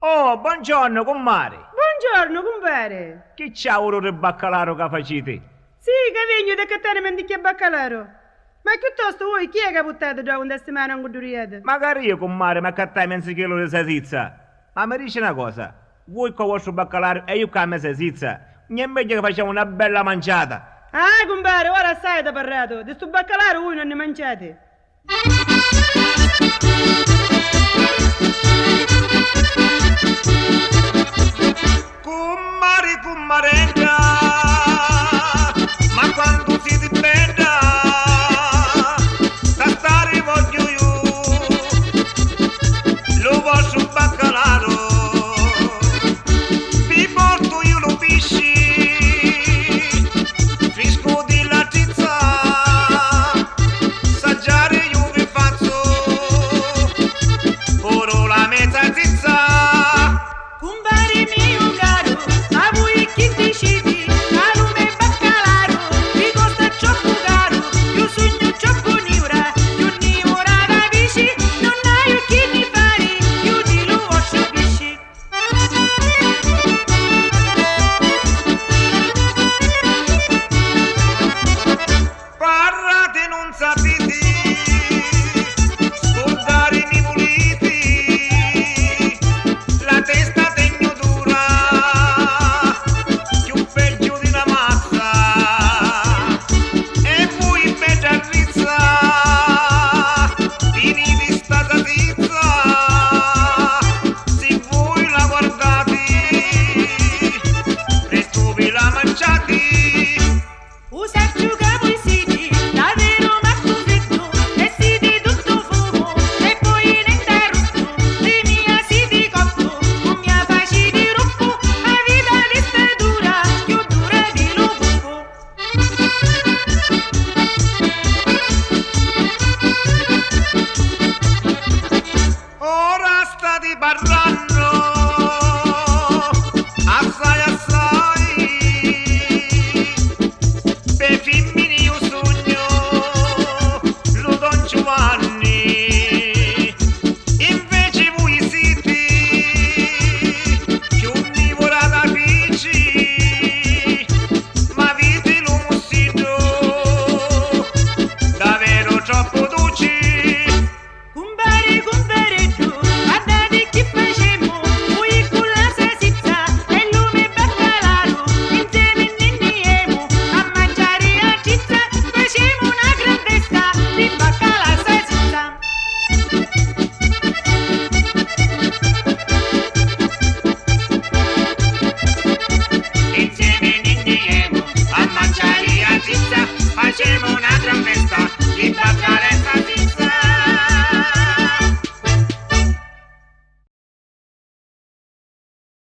Oh, buongiorno, cummari! Buongiorno, cumpare! Chi ciauro di baccalaro che facite? Sì, che vengo da cattare menticchia baccalaro. Ma piuttosto voi chi è che ha buttato già una settimana in guduriata? Magari io, cummari, ma accattai mezzo chilo di salsiccia. Ma mi dice una cosa, voi con il vostro baccalaro e io con la mia salsiccia, non è meglio che facciamo una bella mangiata? Ah, compare, ora sai da parlato. Di sto baccalaro voi non ne mangiate. Cummari, cummarella, ma quando siete bella, da stare voglio io, lo vostro baccalaro, vi porto io lo pesce, fresco della tizza, assaggiare io vi faccio, pure la mezza zizza. Compare mio caro, ma voi chi decidi? Calume baccalaro, vi costa troppo caro, io sogno troppo niura, io niura da bici, non hai chi ne fare, io di lo vostro pesce. Parlate non sapete, scordare mi volete, la testa tegno dura, più peggio di una mazza, e voi bella rizza, finite sta zizza, se voi la guardate, presto ve la mangiate. Usaccio che voi siete, davvero matto fritto, e siete tutto fumo, e poi niente rotto, di mia siete cotto, con mia facete ruppo, la vita di sta dura, più dura di lo buco. Ora state parlando.